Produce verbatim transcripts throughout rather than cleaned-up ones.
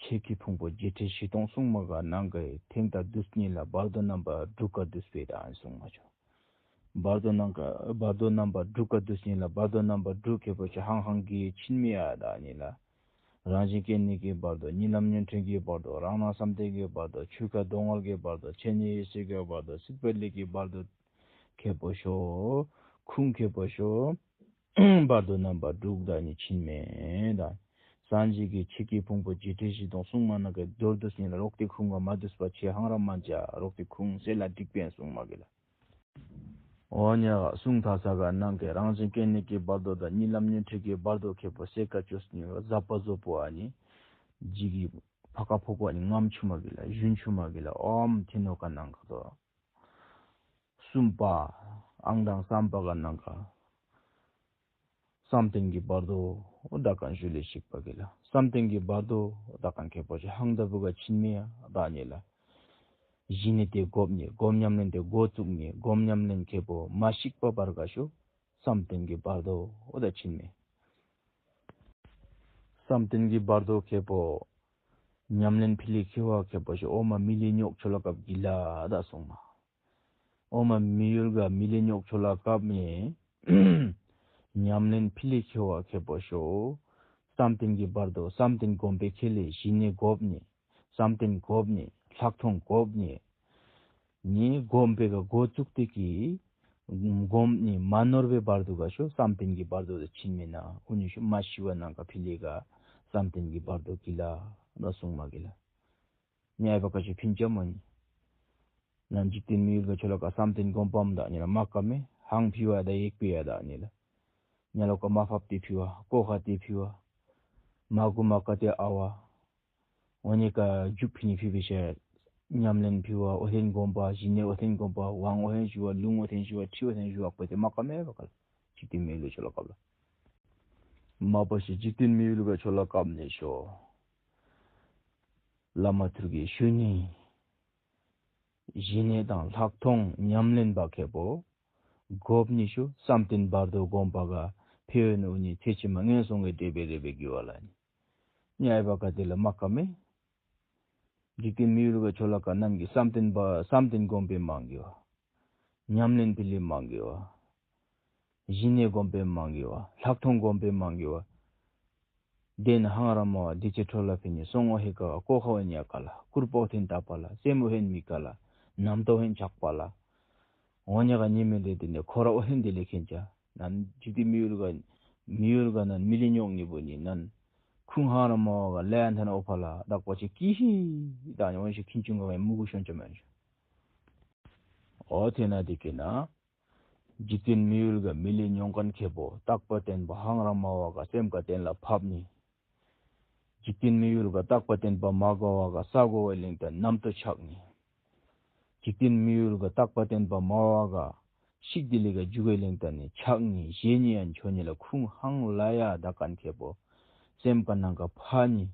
ཆེ་ཁའི་ཕུང་པོ་བརྒྱད་ཁྲི་བཞི་སྟོང་སྲུང་མ་ག་ནང་གི་ཐེངས་དང་བདུན་གཉིས་ལ་བར་དོ་རྣམ་པ་དྲུག་ག་བསྡུས་པའི་དང་སྲུང་མ་ཆོ། བར་དོ་ནང་ག་བར་དོ་རྣམ་པ་དྲུག་ག་བསྡུས་གཉིས་ལ་བར་དོ་རྣམ་པ་དྲུག་ཁེ་པོ་ཆེ་ཧང་ཧང་གི་ཆིན་མི་ཡ་དང་གཉིས་ལ། རང་བཞིན་སྐྱེ་གནས་ཀྱི་བར་དོ། གཉིད་ལམ་ཉོན་སྒྲིབ་ཀྱི་བར་དོ། རང་སྣང་བསམ་གཏན་གྱི་བར་དོ། ཆོས་སྐུ་སྡུག་བསྔལ་གྱི་བར་དོ། ཆོས་ཉིད་ཡེ་ཤེས་ཀྱི་བར་དོ། སྲིད་པའི་ལས་ཀྱི་བར་དོ། ཁེ་པོ་ཤོ། ཁུངས་ཁེ་པོ་ཤོ། བར་དོ་རྣམ་པ་དྲུག་དང་ནི་ཆིན་མེ་དང་། སངས་རྒྱས་ཀྱི་ཆེ་ཁའི་ཕུང་པོ་བརྒྱད་ཁྲི་བཞི་སྟོང་སྲུང་མ་ནང་གི་མདོར་བསྡུས་ནི་ལ་རོགས་ཏེ་ཁུངས་ག་མ་བསྡུས་པ་ཆེ་ཧང་ར་མ་འཇའ་རོགས་ཏེ་ཁུངས་སེ་ལ་འགྲིག་པའི་སྲུང་མ་གི་ལ། འོ་ཉ་གསུང་ཐ་ས་ག་ནང་གི་རང་བཞིན་སྐྱེ་གནས་ཀྱི་བར་དོ་དང་གཉིད་ལམ་ཉོན་སྒྲིབ་ཀྱི་བར་དོ་ཁེ་པོ་སེ་ཀ་ཅོས་ནི་ཟབ་པ་ཟོ་པོ་ཨ་ནི། ཇི་གི་ཕ་ཀ་ཕོ་ཀ་ནི་ངམ་ཆུ་མ་གི་ལ་ཞུན་ཆུ་མ་གི་ལ་ཨོམ་ཐི་ནོ་ཀ་ནང་ག་དོ། གསུམ་པ། ཨང་དང་བསམ་པ་ག་ནང་ག་བསམ་གཏན་གྱི་བར་དོ་ད་གང་ཞུ་ལས་ཞིག་པ་གི་ལ། བསམ་གཏན་གྱི་བར་དོ་ད་གང་ཁེ་པོ་ཆེ་ཧང་ད་བུ་ག་ཆིན་མི་ཡ་ད་ཉེ་ལ། གཞི་ནས་དེ་སྒོམ་ཉེ་སྒོམ་ཉམས་ལེན་དེ་འགོ་བཙུགས་ཉེ་སྒོམ་ཉམས་ལེན་ཁེ་པོ་མ་ཞིག་པ་བར་ག་ཞུ། བསམ་གཏན་གྱི་བར་དོ་ད་ཆིན་མི། བསམ་གཏན་གྱི་བར་དོ་ཁེ་པོ། ཉམས་ལེན་ཕི་ལི་ཁེ་བ་ཁེ་པོ་ཞུ་ཨོ་མ་མི་ལི་ཉོག་ཆོ་ལ་ཀབ་གི་ལ་ད་སོང་མ། ཨོ་མ་མི་ཡུལ་ག་མི་ལི་ཉོག་ཆོ་ལ་ཀབ་མེ། ཉམས་ལེན་ཕི་ལི་ཁེ་བ་ཁེ་པོ་ཤོ། བསམ་གཏན་གྱི་བར་དོ་བསམ་གཏན་སྒོམ་པའི་ཁེ་ལས་གཞི་ནས་སྒོམ་ནས་བསམ་གཏན་སྒོམ་ནས་ལྷག་མཐོང་སྒོམ་ནས། ནི་སྒོམ་པའི་ག་འགོ་བཙུགས་ཏེ་ཀི། སྒོམ་ནི་མ་ནོར་བའི་བར་དུ་ག་ཤོ་བསམ་གཏན་གྱི་བར་དོ་དེ་ཕྱིན་མེད་ན་ཨུ་ནི་ཤོ་མ་ཤི་བ་ནང་ག་ཕི་ལི་ག་བསམ་གཏན་གྱི་བར་དོ་གི་ལ་ན་སོང་མ་གི་ལ། ཉ་ཨའི་བ་ཀ་ཅིག་ཕིན་ཅ་མོ་ནི། ནམ་འཇིག་རྟེན་མི་ཡུལ་ག་ཆོ་ལ་ཀ་བསམ་གཏན་སྒོམ་པའམ་དག་ཉེ་ལ་མ་ཀ་མེ་ཧང་ཕི་བ་དག་ཡེག་པི་ཡ་དག་ཉེ་ལ། ཉ་ལོ་ཀ་མ་ཕབ་ཏེ་ཕི་བ་ཀོ་ཁ་ཏེ་ཕི་བ། མ་གུ་མ་ཀ་ཏེ་ཨ་བ། འོ་ཉེ་ཀ་རྒྱུག་ཕི་ནི་ཕི་བི་ཤ། ཉམས་ལེན་ཕི་བ་ཨོ་ཧེན་སྒོམ་པ་ཞི་གནས་ཨོ་ཧེན་སྒོམ་པ་དབང་ཨོ་ཧེན་ཞུ་བ་ལུང་ཨོ་ཧེན་ཞུ་བ་ཁྲི་ཨོ་ཧེན་ཞུ་བ་ཀོ་ཏེ་མ་ཀ་མེ་བ་ཀ་ལ། འཇིག་རྟེན་མི་ཡུལ་ག་ཆོ་ལ་ཀབ་ལ། མ་པ་ཤི་འཇིག་རྟེན་མི་ཡུལ་ག་ཆོ་ལ་ཀབ་ནས་ཤོ། བླ་མ་ཐུར་གི་ཤུ་ནི། ཞི་གནས་དང་ལྷག་མཐོང་ཉམས་ལེན་པ་ཁེ་པོ། སྒོམ་ནི་ཤུ་བསམ་གཏན་བར་དོ་སྒོམ་པ་ག་ཕེ་ཡོན་ཨུ་ནི་ཚེ་ཕྱི་མ་ངན་སོང་གི་འབྲེལ་པའི་རེ་བའི་གི་བ་ལ་ནི། ཉ་ཨའི་བ་ཀ་ཏེ་ལ་མ་ཀ་མེ། འཇིག་རྟེན་མི་ཡུལ་ག་ཆོ་ལ་ཀ་ནམ་གི་བསམ་གཏན་པ་བསམ་གཏན་སྒོམ་པའི་མང་གི་བ། ཉམས་ལེན་ཕི་ལི་མང་གི་བ། ཞི་གནས་སྒོམ་པའི་མང་གི་བ། ལྷག་མཐོང་སྒོམ་པའི་མང་གི་བ། དེ་ནི་ཧང་ར་མ་བ་འདི་ཅི་ཁྲོ་ལ་ཕི་ནི་སོང་ཨོ་ཧེ་ཀ་བ་ཀོ་ཁ་བ་ཉ་ཀ་ལ་ཀུར་པོ་ཐེན་ཏ་པ་ལ་སེ་མོ་ཧེན་མི་ཀ་ལ་ནམ་ཏོ་ཧེན་ཆག་པ་ལ། འོ་ཉ་ག་ཉི་མེ་ལེ་དེ་ནི་ཁོ་ར་ཨོ་ཧེན་དེ་ལེ་ཁེན་ཅ། ནན་ཇི་ཏི་མི་ཡུལ་ག་མི་ཡུལ་ག་ནན་མི་ལི་ཉོག་ཉི་བོ་ནི་ནན། ཁུང་ཧང་ར་མ་བ་ག་ལེ་ཡ་ཐ་ན་ཨོ་ཕ་ལ་བདག་པོ་ཆེ་ཀི་ཧི། ད་ཉོ་ཤི་ཁིན་ཆུང་ག་བའི་མུ་གུ་ཤོན་ཅ་མན་ཤོ། ཨོ་ཐེ་ན་དེ་ཀེ་ན། འཇིག་རྟེན་མི་ཡུལ་ག་མི་ལི་ཉོང་མཁན་ཁེ་པོ་རྟག་པ་བརྟན་པོ་ཧང་ར་མ་བ་ག་སེམས་ག་བརྟན་ལ་ཕབ་ནི། འཇིག་རྟེན་མི་ཡུལ་ག་རྟག་པ་བརྟན་པ་མ་གོ་བ་ག་ས་གོ་བའི་གླིང་དུ་ནམ་དུ་ཆགས་ནི། འཇིག་རྟེན་མི་ཡུལ་ག་རྟག་པ་བརྟན་པ་མ་བ་ག་ཤིག་དི་ལི་ག་འཇུ་གའི་གླིང་དུ་ནི་ཆགས་ནི་ཞེ་ནི་ཡང་ཆོ་ནི་ལ་ཁུང་ཧང་ལ་ཡ་ད་གན་ཁེ་པོ་སེམས་ག་ནང་ག་ཕ་ནི།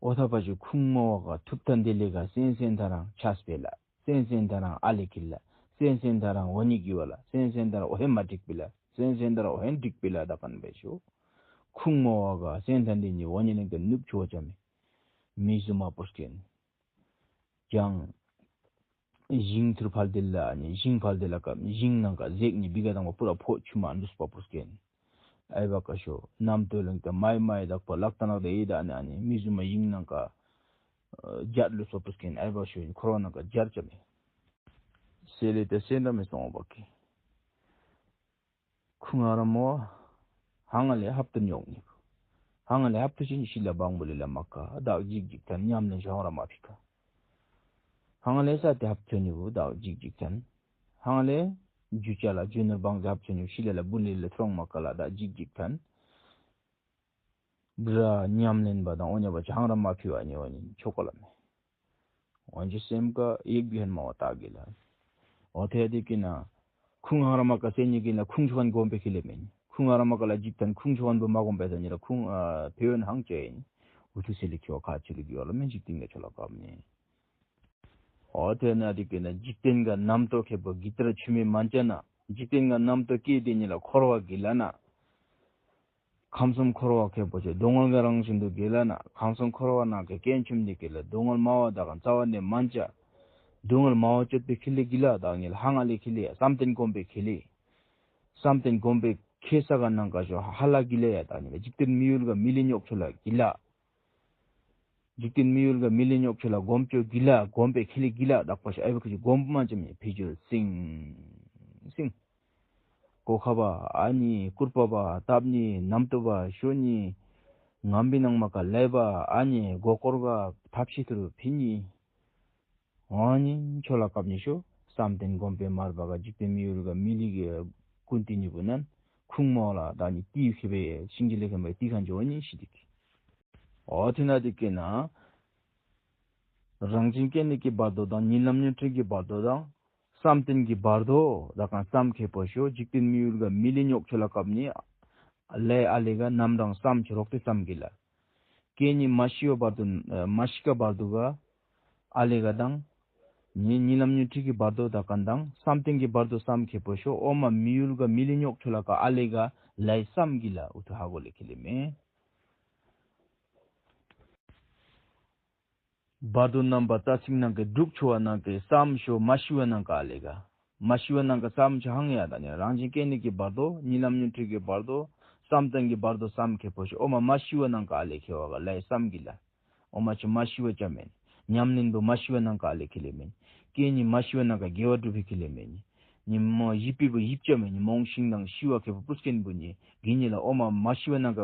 ཨོ་ཐ་པ་ཅི་ཁུང་མོ་བ་ག་ཐུབ་ཐ་དི་ལི་ག་སེན་སེན་ཐ་རང་ཆ་སྤེ་ལ། སེན་སེན་ད་རང་ཨ་ལེ་ཁིལ་ལ། སེན་སེན་ད་རང་འོ་ཉི་གི་བ་ལ། སེན་སེན་ད་རང་འོ་ཧེ་མ་འགྲིག་པི་ལ། སེན་སེན་ད་རང་འོ་ཧེ་འགྲིག་པི་ལ་ད་གན་བེ་ཤོ། ཁུང་མོ་བ་ག་སེན་ཐན་དི་ཉི་འོ་ཉི་ལིང་གི་ནུབ་ཆུ་བ་ཅ་མི། མི་སུ་མ་པོ་སྐེན། ཀྱང་། ཞིང་ཐུར་ཕལ་དི་ལ་ནི་ཞིང་ཕལ་དི་ལ་ཀ་ཞིང་ནང་ག་ཟེག་ནི་བི་ག་དང་པོ་པུ་ར་ཕོ་ཆུ་མ་འདུས་པ་པོ་སྐེན། ཨའི་བ་ཀ་ཤོ། ནམ་ཏོ་ལིང་ཏ་མའི་མའི་དག་པ་ལག་ཏ་ནག་ཏ་ཡི་ད་ནི་ཨ་ནི་མི་སུ་མ་ཞིང་ནང་ག་ཇར་ལུས་པ་པུས་ཀིན་ཨའི་བ་ཤོ་ཡིན་འཁོར་བ་ནང་ག་ཇར་ཅ་མེ། སེ་ལེ་ཏ་སེ་འདྲ་མེ་སོང་བ་ཀི། ཁུང་ང་ར་མོ། ཧང་ལེ་ཧབ་ཏུ་ཉོག་ཉིག་ཧང་ལེ་ཧབ་ཏུ་ཅི་ཉི་ཤི་ལ་བང་བུ་ལེ་ལ་མ་ཀ་བདག་ཇིག་ཇིག་ཐན་ཉམས་ལེན་ཤོང་ར་མ་ཕི་ཀ་ཧང་ལེ་ས་ཏེ་ཧབ་ཏུ་ཉིག་བདག་ཇིག་ཇིག་ཐན། ཧང་ལེ། ཇུ་ཅ་ལ་ཇུ་ནུར་བང་ཏེ་ཧབ་ཏུ་ཉིག་ཤི་ལ་ལ་བུ་ལེ་ལ་ཐྲོང་མ་ཀ་ལ་བདག་ཇིག་ཇིག་ཐན། བྲ་ཉམས་ལེན་པ་དང་འོ་ཉ་པ་ཆང་ར་མ་ཕི་བ་ཉེ་བ་ཉིན་ཆོ་ག་ལ་མེ། འོན་ཅི་སེམས་ཀ་ཡིག་བི་ཧན་མ་བ་ཏག་གི་ལ། འོ་ཐེ་དི་ཀི་ན། ཁུང་ཧང་ར་མ་ཀ་སེ་ཉི་ཀི་ན་ཁུང་ཆུ་ཁན་གོམ་པེ་ཁི་ལེ་མེན། ཁུང་ཧང་ར་མ་ཀ་ལ་ཇིག་ཐན་ཁུང་ཆུ་ཁན་བུ་མ་གོམ་པེ་ཐ་ཉི་ར་ཁུང་ཕེ་ཡོན་ཧང་ཅེ་ཡིན། འུ་ཐུ་སེ་ལི་ཁི་བ་ཁ་ཆུ་ལི་གི་བ་ལ་མེན་ཇིག་ཏིང་ག་ཆོ་ལ་ཀ་མེ། འོ་ཐེ་ན་དི་ཀི་ན་ཇིག་ཏིང་ག་ནམ་ཏོ་ཁེ་པོ་གི་ཏར་ཆུ་མེ་མན་ཅ་ན་ཇིག་ཏིང་ག་ནམ་ཏོ་ཀི་དི་ཉི་ལ་འཁོར་བ་གི་ལ་ན། ཁམས་གསུམ་འཁོར་བ་ཁེ་པོ་ཆེ། སྡུག་བསྔལ་གྱི་རང་བཞིན་དུ་གྱུར་ལ་ན། ཁམས་གསུམ་འཁོར་བ་ནང་གི་སྐྱེ་འཆི་འདི་གི་ལ། སྡུག་བསྔལ་སྨྲ་བ་དག་གམ་རྩ་བ་ནས་མན་ཆད། སྡུག་བསྔལ་སྨྲ་བ་སྤྱོད་པའི་ཁེ་ལེ་གི་ལ་དག་ཉིད་ལ་ཧང་ཨ་ལེ་ཁེ་ལེ་ཡ། བསམ་གཏན་སྒོམ་པའི་ཁེ་ལེ། བསམ་གཏན་སྒོམ་པའི་ཁེ་ས་ག་ནང་ག་ཞོ་ཧ་ལ་གི་ལེ་ཡ་དག་ཉིད་ལ། འཇིག་རྟེན་མི་ཡུལ་ག་མི་ལས་རྙོག་ཆོ་ལ་གི་ལ། འཇིག་རྟེན་མི་ཡུལ་ག་མི་ལས་རྙོག་ཆོ་ལ་སྒོམ་ཆོ་གི་ལ། སྒོམ་པའི་ཁེ་ལེ་གི་ལ་དག་པ་ཞོ་ཨ་བི་ཁ་ཅིག་སྒོམ་མ་ཅམ་ཡ་ཕི་ཇོ་སིང་སིང་། གོ་ཁ་བ་ཨ་ནི་སྐུར་པ་བ་ཏབ་ནི་ནམ་ཏོ་བ་ཤོ་ནི་ངམ་བི་ནང་མ་ཀ་ལེ་བ་ཨ་ནི་མགོ་སྐོར་ག་ཐབས་ཤེས་ཐུར་ཕི་ནི། ཨ་ནི་ཆོ་ལ་སྐབས་ནི་ཤོ་བསམ་གཏན་སྒོམ་པའི་མར་བ་ག་འཇིག་རྟེན་མི་ཡུལ་ག་མི་ལི་གི་ཀུན་ཏི་ནི་བུ་ནན་ཁུང་མོ་ལ་དག་ནི་ཏི་ཁེ་བེ་ཤིང་གི་ལེ་ཁེ་མ་ཏི་ཁན་ཇོ་ནི་ཤི་ཏི་ཁེ། ཨོ་ཐི་ན་ཏི་ཀེ་ན། རང་བཞིན་སྐྱེ་གནས་ཀྱི་བར་དོ་དང་། ཉིན་ལམ་ཉོན་སྤྲིན་གྱི་བར་དོ་དང་། བསམ་གཏན་གྱི་བར་དོ་དག་གམ་བསམ་ཁེ་པོ་ཤོ་འཇིག་རྟེན་མི་ཡུལ་ག་མི་ལི་རྙོག་ཆོ་ལ་སྐབས་ནི་ལེ་ཨ་ལེ་ག་ནམ་རང་བསམ་ཆོ་རོག་ཏི་བསམ་གི་ལ། སྐྱེ་གནས་མ་ཤི་བ་བར་དོ་མ་ཤི་ཀ་བར་དོ་ག་ཨ་ལེ་ག་དང་། ཉིན་ཉིན་ལམ་ཉོན་སྤྲིན་གྱི་བར་དོ་དག་གམ་དང་། བསམ་གཏན་གྱི་བར་དོ་བསམ་ཁེ་པོ་ཤོ་ཨོ་མ་མི་ཡུལ་ག་མི་ལི་རྙོག་ཆོ་ལ་ཀ་ཨ་ལེ་ག་ལེ་བསམ་གི་ལ་ཨུ་ཐུ་ཧ་གོ་ལེ་ཁེ་ལེ་མེ། བར་དོ་རྣམ་པ་རྩ་ཚིག་ནང་གི་དྲུག་ཆོ་བ་ནང་གི་བསམ་ཤོ་མ་ཤི་བ་ནང་ག་ཨ་ལེ་ག། མ་ཤི་བ་ནང་ག་བསམ་ཆོ་ཧང་ཡ་དག་ནི་རང་བཞིན་སྐྱེ་གནས་ཀྱི་བར་དོ། ཉིན་ལམ་ཉོན་སྤྲིན་གྱི་བར་དོ། བསམ་གཏན་གྱི་བར་དོ་བསམ་ཁེ་པོ་ཤོ་ཨོ་མ་མ་ཤི་བ་ནང་ག་ཨ་ལེ་ཁེ་བ་ག་ལེ་བསམ་གི་ལ། ཨོ་མ་ཆོ་མ་ཤི་བ་ཅམ་མེ། ཉམས་ལེན་པོ་མ་ཤི་བ་ནང་ག་ཨ་ལེ་ཁེ་ལེ་མེ། སྐྱེ་གནས་མ་ཤི་བ་ནང་ག་དགེ་བ་སྒྲུབ་པའི་ཁེ་ལེ་མེ་ནི། ཉིན་མོ་ཡིབ་པི་བུ་ཡིབ་ཅམ་མེ་ནི། མོང་ཤིང་དང་ཤི་བ་ཁེ་པོ་པུས་ཀེན་བུ་ནི་གི་ནི་ལ་ཨོ་མ་མ་ཤི་བ་ནང་ག་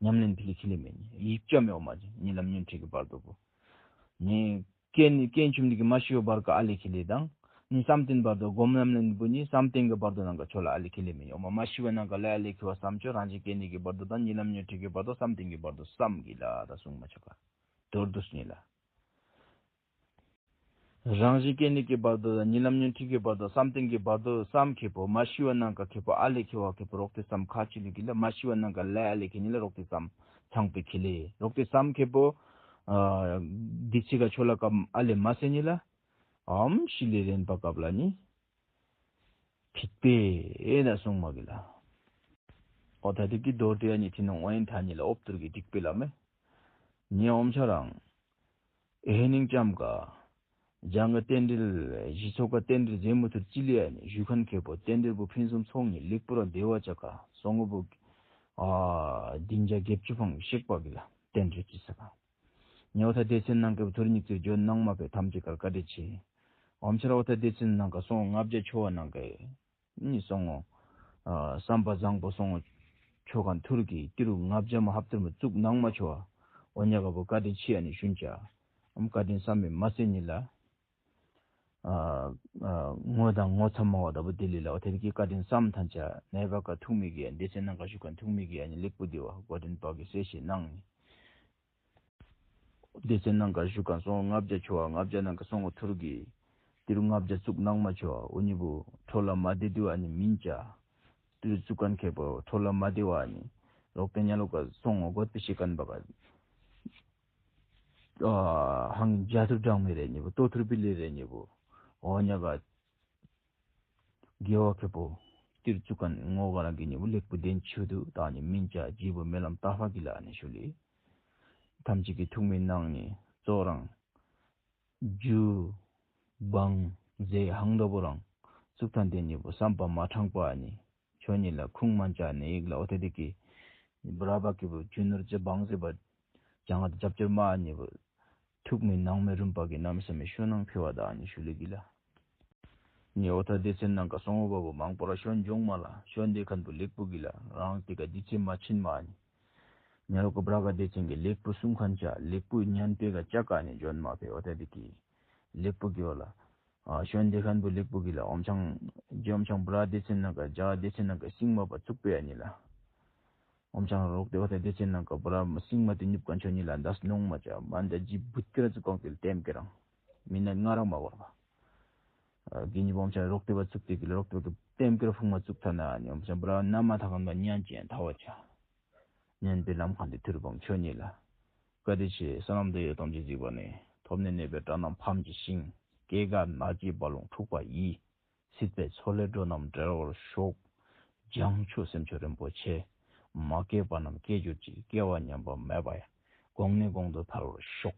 ཉམས་ལེན་ཕི་ལི་ཁེ་ལེ་མེ་ནི། ཡིབ་ཅམ་མེ་ཨོ་མ་ཉིན་ལམ་ཉོན་སྤྲིན་གྱི་བར་དོ་བུ། ནི་སྐྱེ་གནས་སྐྱེ་འཆི་འདི་གི་མ་ཤི་བ་བར་ག་ཨ་ལེ་ཁེ་ལེ་དང་། ནི་བསམ་གཏན་བར་དོ་སྒོམ་ཉམས་ལེན་བུ་ནི་བསམ་གཏན་གྱི་བར་དོ་ནང་ག་ཆོ་ལ་ཨ་ལེ་ཁེ་ལེ་མེ་ནི། ཨོ་མ་མ་ཤི་བ་ནང་ག་ལེ་ཨ་ལེ་ཁེ་བ་བསམ་ཆོ་རང་བཞིན་སྐྱེ་གནས་ཀྱི་བར་དོ་དང་། ཉིན་ལམ་ཉོན་སྤྲིན་གྱི་བར་དོ། བསམ་གཏན་གྱི་བར་དོ་བསམ་གི་ལ་ད་གསུང་མ་ཆོ་ག། མདོར་བསྡུས་ནི་ལ། རང་བཞིན་སྐྱེ་གནས་ཀྱི་བར་དོ་དང་། ཉིན་ལམ་ཉོན་སྤྲིན་གྱི་བར་དོ། བསམ་གཏན་གྱི་བར་དོ་བསམ་ཁེ་པོ། མ་ཤི་བ་ནང་ག་ཁེ་པོ་ཨ་ལེ་ཁེ་བ་ཁེ་པོ་རོག་ཏེ་བསམ་ཁ་ཆི་ལུ་གི་ལ། མ་ཤི་བ་ནང་ག་ལེ་ཨ་ལེ་ཁེ་ནི་ལ་རོག་ཏེ་བསམ་ཚང་པའི་ཁེ་ལེ། རོག་ཏེ་བསམ་ཁེ་པོ། ཨ་དི་ཚི་ག་ཆོ་ལ་ཀ་ཨ་ལེ་མ་སེ་ནི་ལ། ཨམ་ཤི་ལེ་རེན་པ་ཀབ་ལ་ནི། ཕིག་པེ་ཨེ་ན་སོང་མ་གི་ལ། ཨོ་ད་དི་གི་རྡོ་ཏེ་ཨ་ནི་ཐི་ནོང་ཨོ་ཡན་ཐ་ནི་ལ་ཨོབ་ཏུར་གི་ཏིག་པེ་ལ་མེ། ཉེ་ཨོམ་ཆ་རང་། ཨེ་ནིང་ཅམ་ག། ཇང་གི་རྟེན་འབྲེལ་གཞི་ཚོགས་ཀ་རྟེན་འབྲེལ་རྫས་མུ་ཐུར་ཅི་ལི་ཨ་ནི་ཞུ་ཁན་ཁེ་པོ་རྟེན་འབྲེལ་བུ་ཕིན་སུམ་ཚོགས་ནི་ལེགས་པོ་ར་བདེ་བ་ཅ་ག་སོང་ངོ་བུ། ཨ་བདུན་བརྒྱ་བརྒྱད་ཅུ་ཕང་གཤེགས་པ་གི་ལ་རྟེན་འབྲེལ་ཅི་ས་ག། ཉེ་ཨོ་ཐ་སྡེ་ཚན་ནང་གི་ཐུར་ཉིག་ཙིར་བརྗོད་ནང་མ་པའི་ཐམས་ཅད་ཀར་བཀའ་དྲིན་ཆེ། ཨོམ་ཆ་ར་ཨོ་ཐ་སྡེ་ཚན་ནང་ག་སོང་ལྔ་བརྒྱ་ཆོ་བ་ནང་ག་ནི་སོང་ངོ་། ཨ་བསམ་པ་བཟང་པོ་སོང་ངོ་། ཆོ་ག་ཐུར་གི་ཏི་རུ་ལྔ་བརྒྱ་མ་ཧབ་ཏུར་མ་བཙུགས་ནང་མ་ཆོ་བ། ཨོ་ཉ་ག་བུ་བཀའ་དྲིན་ཆེ་ཨ་ནི་ཤུན་ཅ། ཨམ་བཀའ་དྲིན་བསམ་མེད་མ་སེ་ནི་ལ། ཨ་ཨ་ངོ་དང་ངོ་ཚ་མ་བ་ད་བུ་དེ་ལི་ལ་ཨོ་ཐེ་གི་བཀའ་དྲིན་བསམ་ཐན་ཅ་ནའི་བ་ཀ་ཐུག་མི་གི་ཨ་སྡེ་ཚན་ནང་ག་ཞུ་ཁན་ཐུག་མི་གི་ཨ་ནི་ལེགས་པོ་དེ་བ་བཀའ་དྲིན་བ་གི་སེ་ཤེ་ནང་ནི། སྡེ་ཚན་ནང་ག་བཞུགས་མཁན་སོང་ལྔ་བརྒྱ་ཆོ་བ། ལྔ་བརྒྱ་ནང་ག་སོང་ངོ་ཐུར་གི་ཏི་རུ་ལྔ་བརྒྱ་བཙུགས་ནང་མ་ཆོ་བ། འུ་གཉིས་པོ་འཕྲོ་ལ་མ་བདེ་དུ་ཨ་ནི་མིན་ཅ། ཏི་རུ་བཙུགས་མཁན་ཁེ་པོ་འཕྲོ་ལ་མ་བདེ་བ་ཨ་ནི་ལོག་སྟེ་ཉ་ལོ་ག་སོང་ངོ་གོད་པི་ཤི་མཁན་པ་ག་ཨ་ཧང་རྒྱ་ཐུར་གྲངས་མེད་རེ་གཉིས་པོ་ལྟོ་ཐུར་པི་ལི་རེ་གཉིས་པོ་འོ་ཉ་ག་དགེ་བ་ཁེ་པོ་ཏིར་བཙུགས་མཁན་ངོ་ག་རང་གི་ཉེ་བོ་ལེགས་པོ་བདེན་ཆུ་དུ་དང་ནི་མིན་ཅ་རྗེ་བོ་སྨོན་ལམ་རྟག་པ་གི་ལ་ནི་ཞུ་ལི། ཐམས་ཅད་ཀྱི་ཐུགས་མི་སྣང་ནི་གཙོ་རང་། རྒྱུ། བང་། རྫས་ཧང་ད་བོ་རང་། བཙུགས་ཐན་དེ་ཉེ་བོ་བསམ་པ་མ་དྲང་པ་ནི་ཆོ་ཉི་ལ་ཁུངས་མ་འཇག་ནི་ཡིག་ལ་འོ་ཐེ་དེ་གི། བྲ་བ་ཀི་བུ་རྒྱུ་ནོར་ཅི་བང་ཟེ་བ། ཅང་ཨ་ཏི་རྒྱབ་སྐྱོར་མ་ཨ་ནི་བུ། ཐུགས་མི་སྣང་མི་རུམ་པ་གི་གནམ་ས་མི་ཤོ་ནང་ཕི་བ་དང་ཨ་ནི་ཞུ་ལི་གི་ལ། ནི་འོ་ཐ་སྡེ་ཚན་ནང་ག་སོང་བ་བུ་མང་པོ་ར་ཤོན་འབྱུང་མ་ལ་ཤོན་སྡེ་མཁན་བུ་ལེགས་པོ་གི་ལ་རང་དེ་ག་དི་ཚེ་མ་ཕྱིན་མ་ཨ་ནི། ཉ་རོ་ཀ་བྲ་ག་སྡེ་ཚན་གི་ལེགས་པོ་གསུང་མཁན་ཅ་ལེགས་པོ་ཉན་པེ་ག་ཅ་ག་ནི་འཇོན་མ་ཕེ་འོ་ཐ་དི་གི། ལེགས་པོ་གི་བ་ལ། ཨ་ཤོན་སྡེ་མཁན་བུ་ལེགས་པོ་གི་ལ་ཨོམ་ཆང་། ཇི་ཨོམ་ཆང་བྲ་སྡེ་ཚན་ནང་ག་ཇ་སྡེ་ཚན་ནང་ག་སིང་མ་པ་བཙུགས་པེ་ཨ་ནི་ལ། ཨོམ་ཆང་རོག་ཏེ་བ་ཐ་སྡེ་ཚན་ནང་ག་བུ་ར་མ་སིང་མ་ཏི་ཉུབ་ཀ་ཆོ་ཉི་ལ་འདས་ནོང་མ་ཅ་མ་འདས་ཇི་བུད་ཀི་ར་ཙི་ཀོང་ཏི་ལ་ཏེམ་ཀི་རང་། མི་ན་ང་རང་མ་བར་བ། གི་ཉི་བོམ་ཆང་རོག་ཏེ་བ་ཙུག་ཏེ་གི་ལ་རོག་ཏེ་བ་གི་ཏེམ་ཀི་ར་ཕུང་མ་ཙུག་ཐ་ན་ཨ་ནི་ཨོམ་ཆང་བུ་ར་ན་མ་ཐ་གན་བ་ཉན་ཅན་ཐ་བ་ཅ། ཉན་པའི་ལམ་ཁང་དེ་ཐུར་བོམ་ཆོ་ཉི་ལ། བཀའ་དྲིན་ཆེ། ས་ལམ་དུ་ཡོད་དམ་ཅི་གཟིགས་པ་ནི། ཐོབ་ནས་གནས་པའི་དགྲ་རྣམས་ཕམ་གྱིས་ཤིང་། སྐྱེ་རྒ་ན་འཆིའི་རྦ་ཀློང་འཁྲུགས་པ་ཡིས། སྲིད་པའི་མཚོ་ལས་འགྲོ་རྣམས་བསྒྲལ་བར་ཤོག། བྱང་ཆུབ་སེམས་མཆོག་རིན་པོ་ཆེ། མ་སྐྱེས་པ་རྣམས་སྐྱེ་གྱུར་ཅིག། སྐྱེ་བ་ཉམས་པ་མེད་པ་ཡང་། གོང་ནས་གོང་དུ་འཕེལ་བར་ཤོག།